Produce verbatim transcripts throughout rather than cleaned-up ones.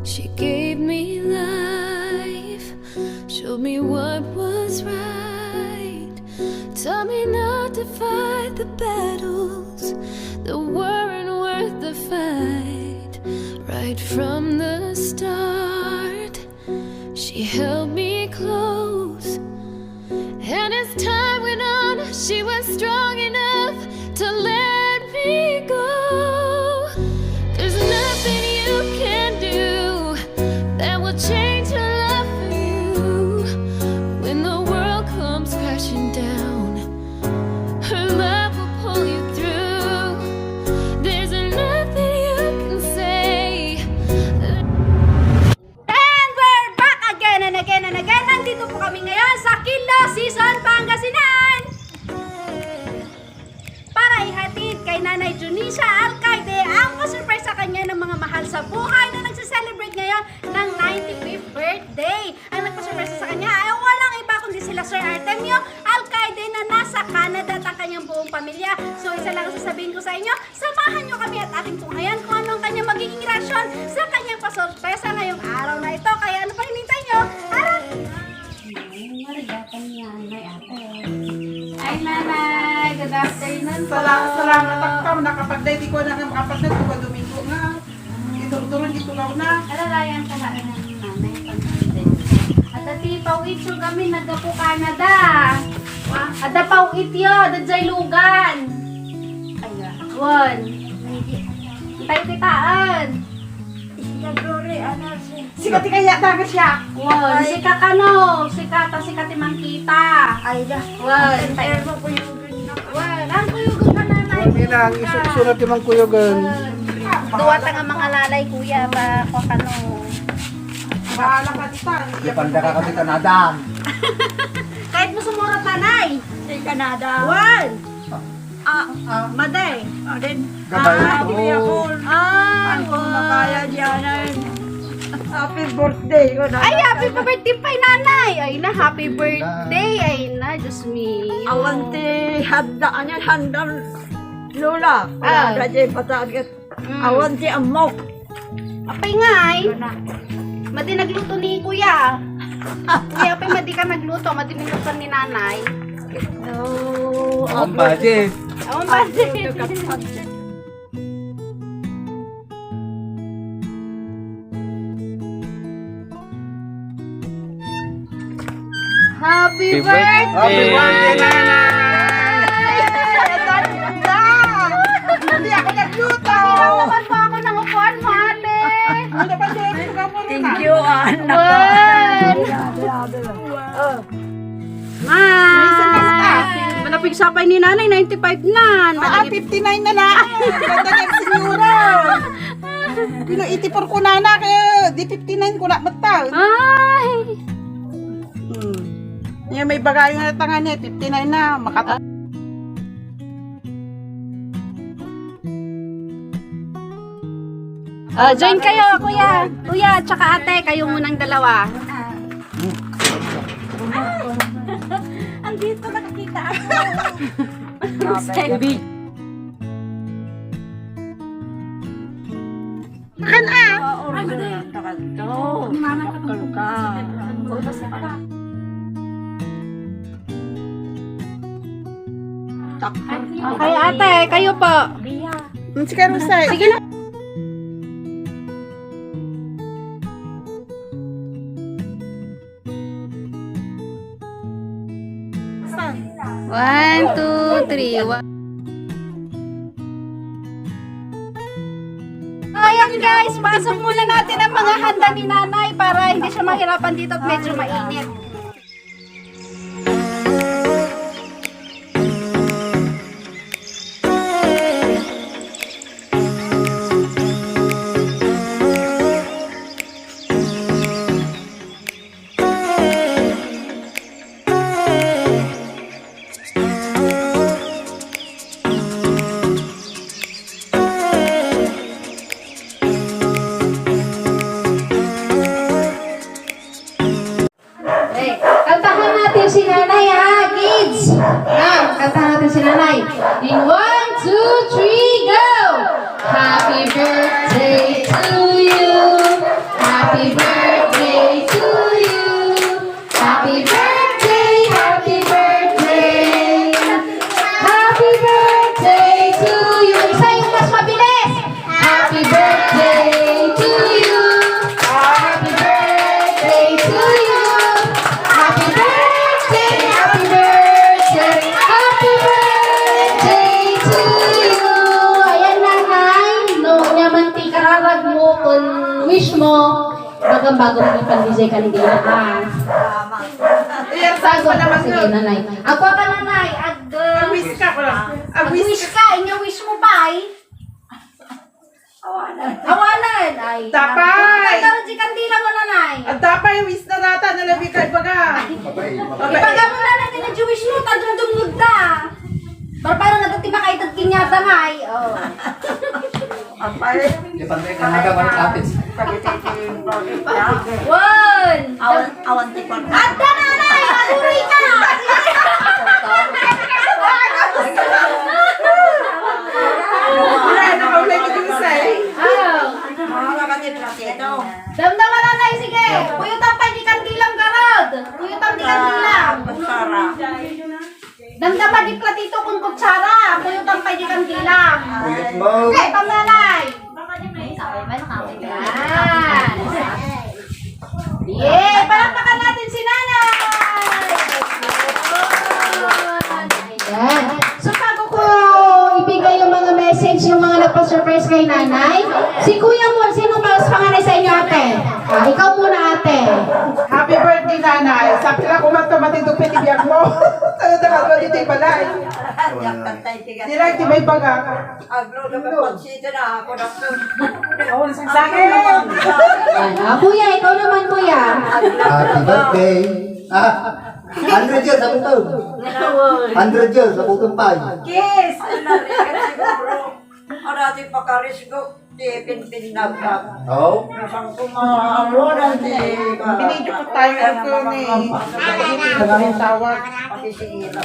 She gave me life, showed me what was right, taught me not to fight the battles that weren't worth the fight. Right from the start, she held me close. And as time went on, she was strong enough to let me go. There's nothing you can do that will change her love for you. When the world comes crashing down, her love will pull you through. There's nothing you can say. And we're back again and again and again. Nandito po kami ngayon sa Quillo, Sison, Pangasinan, para ihatid kay Nanay Junisia Alcaide ang pa-surprise sa kanya ng mga mahal sa buhay na nagse-celebrate ngayon ng ninety-fifth birthday. Ang nagpa-surprise sa kanya ay walang iba kundi sila Sir Artemio Alcaide na nasa Canada at ang kanyang buong pamilya. So, isa lang ang sasabihin ko sa inyo, samahan nyo kami at ating tunghayan kung ano ang kanyang magiging reaksyon sa kanyang pasorpresa ngayong araw na ito. Kaya ano pa hinihintay nyo? Tara! Ay, marigatan niya, may ate. Ay, Nanay, good afternoon po. Sala-, salamat ako, nakapagday, di ko na makapagday, di ko Domingo nga. Iturturon, di ko na. Alalayan ka na ng Nanay, pag-, at ati, paw-ityo kami, naggapu Canada. Wa? Ada paw-ityo, ada jay lugan. Ayan. Wan. Tayo kitaan. Sika Glory, ano, si Sika ti kaya taga siya. Wan. Ay. Sika kano, sika ta, sika ti mangkita. Ay, da. Wan. Ang termo ko yung Wan. Ang kuyugan ka, Nanay. Wan, ina, ang isu-, isu na ti mangkuyugan. Wan. Dua ta nga mga lalay, kuya, ba, kwa kano. Bahala ka dita. Ipanda ka kami Canada. Kahit mo sumurat, Nanay. Kay Canada. Wan. Ah, ah, Maday. Ah, din. Gabay Ah, ako. Kuya Paul. Ay, Ang wow. Kumakaya diyan ay. Happy birthday ko na. Ay, happy birthday pa, Nanay. Ay na, happy birthday. Ay na, Diyos mio. Awan ti handa, anyan, handang Lola. Ah. Wala na di patagit. Mm. Awan ti ammok. Apay ngay? Wala. Madi nagluto ni Kuya. Kuya, apay madi ka nagluto, madi nagluto ni Nanay. No, Ang budget. Ang budget. Happy Happy birthday! Birthday! Happy birthday, Nanay! Ang dami na! Hindi ako nagluto! Pahirapan mo ako ng upuan mo, ate! Ano ba, Jess? Ikaw mo rin, Thank ah. you, ah, anak. Wan! Grabe, grabe, grabe. Oh. Hi! Minsan ka sa taas, eh. Malapit sa pay ni Nanay, ninety-five na. Ah, Matagal- fifty-nine na lang. Ganda ng sinyora. Pino eighty-four ko na na, kaya di fifty-nine ko na mata. Ay! Hmm. Yan, may bagay nga tangan eh, fifty-nine na, makata- Ah, join kayo, kuya. Kuya, tsaka ate, kayo munang dalawa. Ang dito nakakita. Tubig. Akin ah. Ay, madali. Tagal to. Ni Mama, Tagal ka. Okay, ate, kayo po. Bia. Mm, si Karusay. Sige na. One, two, three. One. Ayan guys, pasok muna natin ang mga handa ni Nanay para hindi siya mahirapan dito at medyo mainit. Okay, kantahan natin si Nanay, ha, kids. Yan, kantahan natin si Nanay. In one, two, three, go! Happy birthday to you. Bago mo ipan-D J kanina, ah. Bago mo, sige, nanay. Ako pa, nanay. Ag-, ah, wish ka, wala. Ag-wish ka, inya wish mo pa, eh. Awanan. Ay, tapay. Ang taro di kandila mo, nanay. Ang tapay, wish na data, nalabi ka, ibaga. Ibaga mo, nanay, kanya wish mo, tadong-dungog ta. Parang nagtimakaitan kinyata nga, eh. Oh. Apay. Ipantay ka nga ka, Marites. One. Awan, awan ti kon. Adda na, na, ipaluroy ka. Wala na, wala na, wala na. Ah. Wala ka ni Placido. Damdama na, Nay, sige. Kuyutan pay di kandilam garod. Kuyutan di kandilam. Kutsara. Damdama di platito kun kutsara. Kuyutan pay di kandilam. Kuyot mo. Ay, panganay. Yan. Yay! Palakpakan natin si Nanay! Yan. So, bago ko ibigay yung mga message, yung mga nagpa-surprise kay Nanay, si Kuya mo, sino mas panganay sa inyo, ate? Ah, ikaw muna, ate. Happy birthday, Nanay. Sa pila ko man to, matindog piti biag mo. Ano na ka dito yung balay? Sila, di may baga. Aglo na ka pansita na ako na po. Oh, sa akin. Ay, ah, kuya, ikaw naman, kuya. Happy birthday. Ah, hundred years, abutong. Hundred years, abutong pa. Yes! Ano, siguro. Ang ating pakarisgo, di pinpin nagpag. Oh? Nasang kumakaroon ang di ba? Binidyo ko tayo ito ni. Ang tawag. Pati si Ira.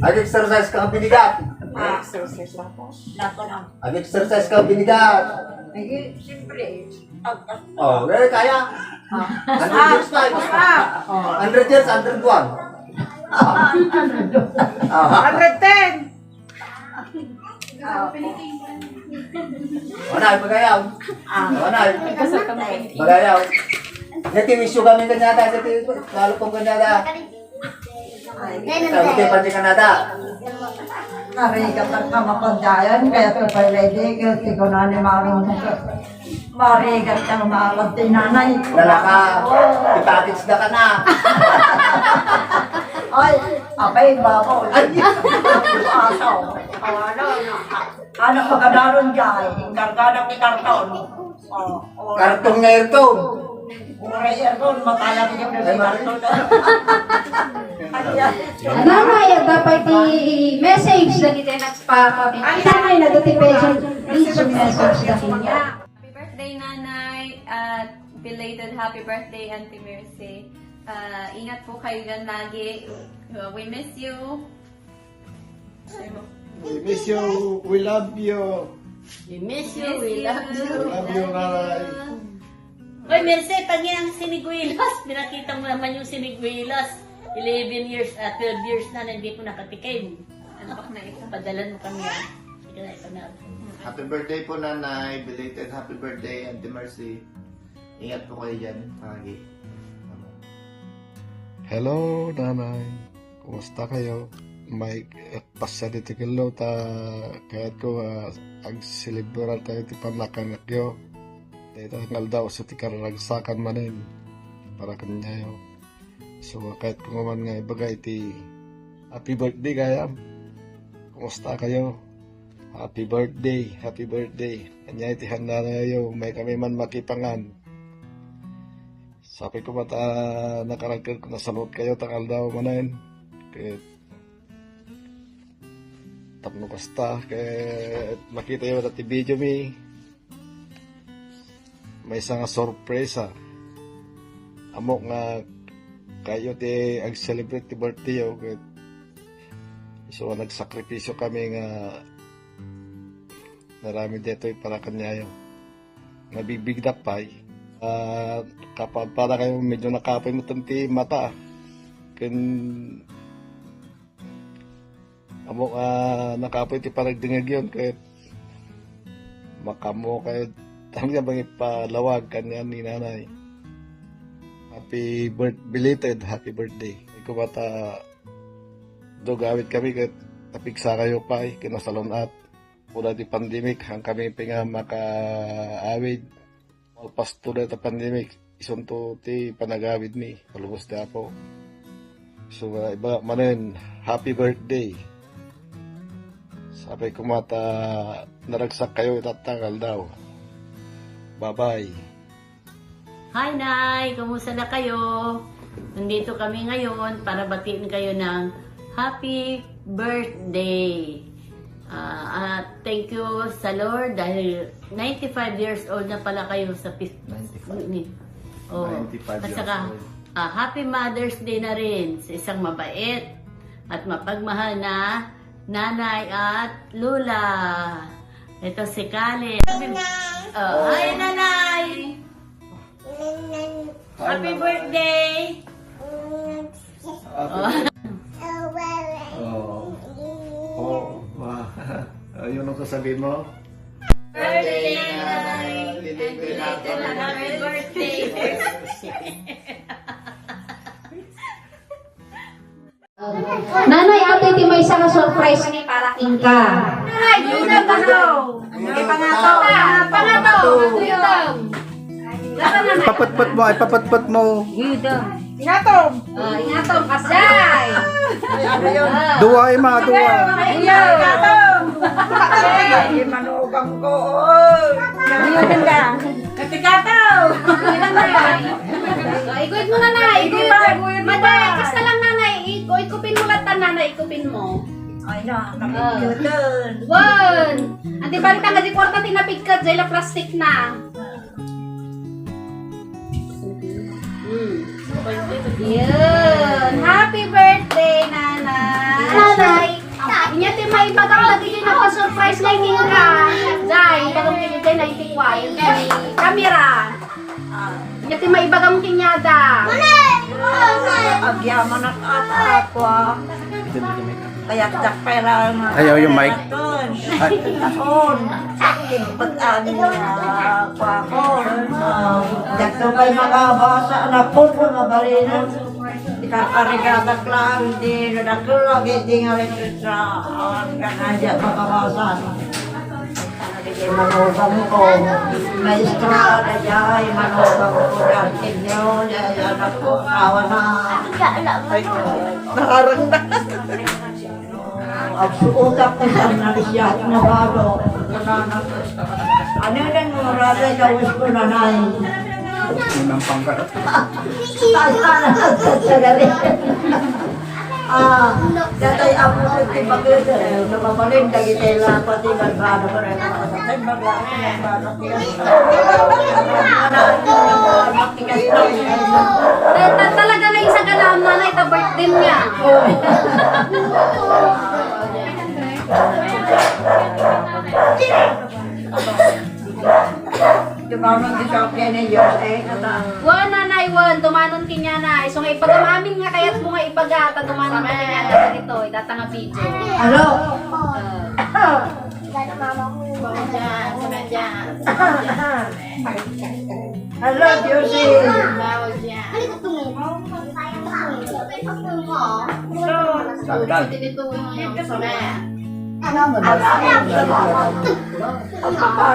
Ag-exercise ka, binigat. Ah. Exercise lang po. Lahat ko lang. Ag-exercise ka, binigat. Ay, siyempre, pag- Oh, well, kaya. Ah. Hundred years pa, eh. Ah. Oh. Hundred years, hundred one. Ah. Hundred ten. Ah. Wala, magayaw. Ah. Wala. Magayaw. Dati wish you kami kanyata, dati lalupong kanyata. Ay, ikaw, ikaw, pati ka na da. Narigat ang kamapandayan, kaya ito pa lady, kaya ito ko na ni Marong. Marigat ang mga tinanay. Lalaka, ipakits na ka na. Ay, abay, bako. Ay. Aso. Ano, ano, ano, pagkadaron dyan, kargadak ni karton. Oh, oh. Karton nga ito. Uri, Ergon, matayang yung Ay, mari. Nagkakto na. Ayan. Nanay, dapat i-message dagiti nagpa-comment. Nanay, nagati pa yung message na kanya. Happy birthday, Nanay, at belated happy birthday, Auntie Mercy. Ah, ingat po kayo dyan lagi. Uh, we miss you. We miss you. We love you. We miss you. We love you. We love you, Nanay. Hoy, Merce, pag yan ang siniguelas, pinakita mo naman yung siniguelas. Eleven years, ah, twelve years na, hindi ko nakatikim. Ano ba na ito? Padalan mo kami, ah. Sige na, ito na. Happy birthday po, Nanay. Belated happy birthday, Auntie Mercy. Ingat po kayo dyan, palagi. Hello, Nanay. Kumusta kayo? May, eh, pasya dito kilo ta kayat ko, ah, agselebrar tayo ti pannakangakyo. Dayta nga aldaw sa ti kararagsakan manen para kanyayo. So, kayat ko man nga ibaga iti happy birthday kayam. Kumusta kayo? Happy birthday, happy birthday. Anya iti handanayo, may kami man makipangan. Sapay ko met a nakaragkak, nasalot kayo ta nga aldaw manen. Ket tapno kasta, ket makita yo dati video mi. Maysa nga sorpresa. Amok nga kayo ti ag-celebrate ti birthday yo, ket so nagsakripisyo kami nga naramid detoy para kanyayo. Nabibigdak pay. Ah, kapadpada kayo, medyo nakapoy mo ti mata. Ken amok, ah, nakapoy ti panagdengngegyon, ket makammo kayo, tangga bang ipalawag kanyan ni nanay. Happy birth-, belated happy birthday. Iko bata, do gawid kami ket napigsa kayo pay, kinasalun-at. Pura ti pandemic, han kami pay nga makaawid. Malpasto dayta pandemic, Isunto ti panagawidmi, palubos ti Apo. So, uh, iba manen, happy birthday. Sapay koma ta naragsak kayo itatta nga aldaw. Bye-bye. Hi, Nay! Kumusta na kayo? Nandito kami ngayon para batiin kayo ng happy birthday. Ah, at thank you sa Lord dahil ninety-five years old na pala kayo sa pis-, ninety-five. Ni-, oh, ninety-five at years saka, old. Ah, happy Mother's Day na rin sa isang mabait at mapagmahal na nanay at lula. Ito si Kalen. Oh, hi, Nanay! Happy birthday! Oh. Oh. Oh, wow. Ayun ang sasabihin mo? Birthday, Nanay! And belated happy birthday! Nanay, atoy ti maysa nga surprise ni para kenka. Ay, gudam daw. Ay, pangato. Pangato. Gudam. Ipapatpat mo, ipapatpat mo. Gudam. Ingatom. Ah, ingatom, kasjay. Ay, ano yun? Ah. Dua, ima, dua. Ay, ingatom. Ay, manugang ko, oy. Gudam ka. Katikataw! Ah, iguhit mo, Nanay. Iguhit mo. Iguhit mo. Maday, kasta lang, Nanay. Igu-, ikupin mo latta, Nanay. Ikupin mo. Ay, na, ah, nakikita. One. Ante, balik ka di kwarta, tinapigkat. Jay la plastic na. Hmm. Yun. Happy birthday, Nanay. Nanay. Inya ti maibagam dagiti nagpa-surprise nga ininka. Jay, ibagam ti Jay, naiti kuayo. Camera. Inya ti maibagam ti inyada. Agyamanak a, Papa. Kayat dakpay lang. Ayaw yung mic. Ay. Imbag ani, ah, kuakon, ah, dagto pay makabasa, anak ko, mga barina. Ikarkarigatak lang, di nadakkel lagi, di nga literatura, ah, kan adda makabasa. Di manugang ko, maestra, dayay, manugang ko, dayay, inyo, dayay, anak ko, asawa na. Ay, nakarang na. Agsuotak ti saan nga siak nga balo. Ano nang murada gawis ko, Nanay? Unang pangkat. Ay, sana, sa gali. Ah, datay apo ko ti bagay, eh, napapaling dagiti la, pati barbado ko rin. Ay, bagay, barbado ko rin. Ta-, ta-, talaga nga isaganaam, Nanay, ta birthday niya. Tumanon ti siya, Kenny, Diyos, eh, kata. Wen, Nanay, wen, tumanon kenyan, Nay. So, nga ipagam-amin nga kayat mo nga ibaga, ta tumanon ka kenyan, dagitoy, data nga video. Hello? Ah. Bawal dyan, sila dyan. Hello, Josie. Bawal dyan. Dito yung sila. Para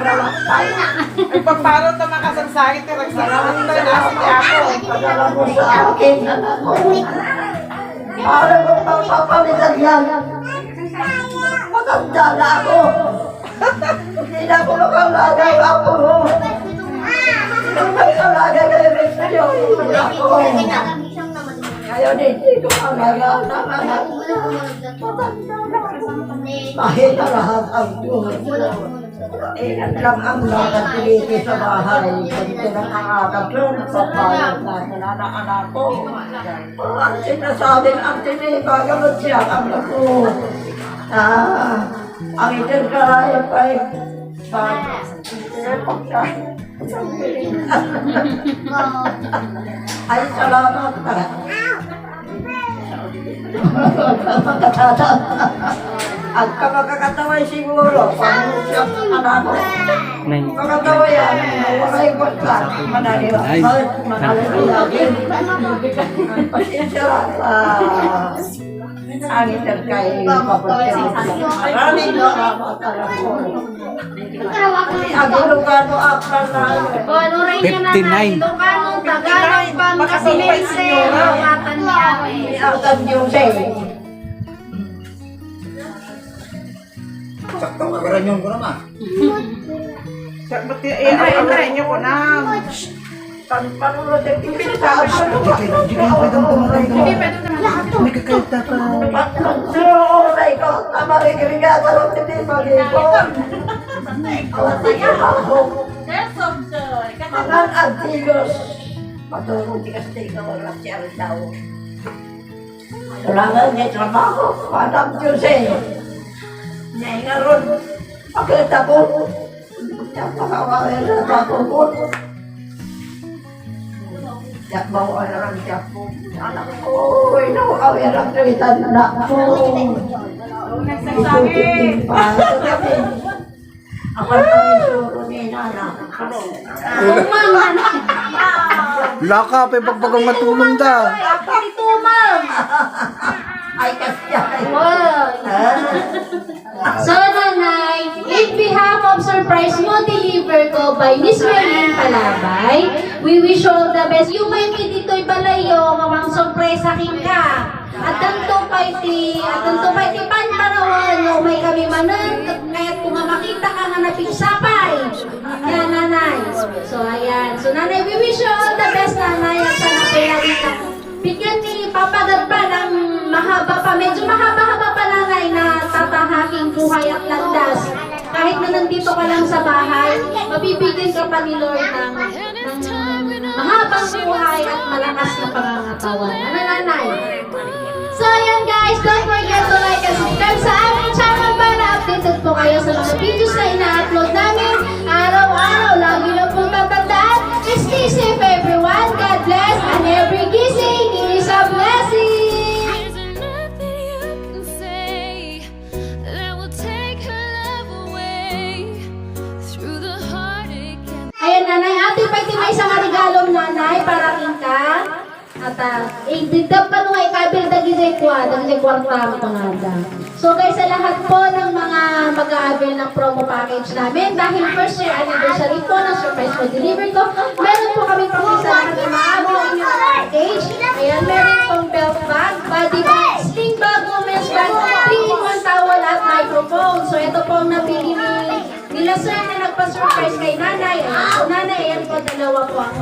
lang tayo. Nagpaparo ta makasagsangit ka, nagsarap ka, nasa ti ako. Para mo sa akin, anak ko. Para mo pagpapalitan yan. Matanda na ako. Hindi na ako makalaga, apo mo. Hindi na makalaga kay Rexio. Anak ko. Ngayon, hindi ko makalaga. Mahina lahat ang tuhod ko. Ilan lang ang lakad ko dito sa bahay. Pag ito na ang akad ko, napapayag na ako na anak ko. Ang sinasabing ang tinibaga mo siya, anak ko. Ah, ang itin ka ay pa. Ay, salamat. Agka makakataway siguro. Anak ko. Nay. Makataway yan. Makay kwarta. Madali. Ay. Madali lagi. Pasensya lang. Ah. Ang itan kay Papa Jones. Maraming salamat, anak ko. Ang Ilocano, akal na. O, ano rin ka na, fifty-nine. Ilocano, Tagalog, Pangasinense, awatan niya. Ang Jose. Sakto, agaran yun ko naman. Sa, ba't y-, eh, ay, ay, ay, inyo ko na. Hindi kayo, hindi kayo pwedeng tumatanda. May kakayod tata. Ang Antilos, paturong ti Kastila, wala si Ardaw. Kailangan niya trabaho, Madam Jose. Niya nga ron, pagkita ko, niya pakawalan na ako ko. Diyak ba ko alam, diyak ko. Anak ko, ino, awiran ko itan anak ko. Ito, ito, ito, ito. Awan kami suro ni Nana. Tumang, Nana. Laka, pa ipagbagang matulong da. Ay, ako ni Tumang. Ay, kasya. Wow. Ah. So, Nanay, in behalf of surprise mo, deliver ko by Miss Merlin Palabay, we wish you all the best. You might be ditoy balayyo, nga mang surprise sa kinka. Addanto pay ti, addanto pay ti panpanawen no umay kami manen, ket kayatko nga makitaka nga napigsa pay. Yan, Nanay. So, ayan. So, Nanay, we wish you all the best, Nanay. At sana po lagi ka. Bigyan ni Papa God pa ng mahaba pa. Medyo mahaba-haba pa, Nanay, na tatahaking buhay at landas. Kahit na nandito ka lang sa bahay, mabibigyan ka pa ni Lord ng, ng mahabang buhay at malakas na pangangatawan. Ano, Nanay? So, ayan guys, don't forget to like and subscribe sa aming channel para updated po kayo sa mga videos na ina-upload namin araw-araw. Lagi na po tatandaan, stay safe everyone. God bless and every kissing is a blessing. Is there nothing you can say that will take her love away through the heartache and Ayan, Nanay, ati pay ti maysa nga regalom, Nanay, para kinka. At, ah, ididap kano nga ikabil dagiti kua, dagiti kuartam, kunada. So, guys, sa lahat po ng mga mag-a-avail ng promo package namin, dahil first year anniversary po ng surprise ko deliver ko, meron po kami pagkasalamat na maabot ang inyong package. Ayan, meron pong belt bag, body bag, sling bag, women's bag, three-in-one towel at microphone. So, ito po ang napili ni, nila sir na nagpa-surprise kay Nanay. Ayan, so, Nanay, ayan po, dalawa po ang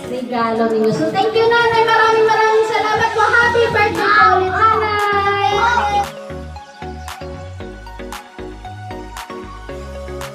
regalo ninyo. So, thank you, Nanay. Maraming, maraming salamat po. Happy birthday po ulit, Nanay.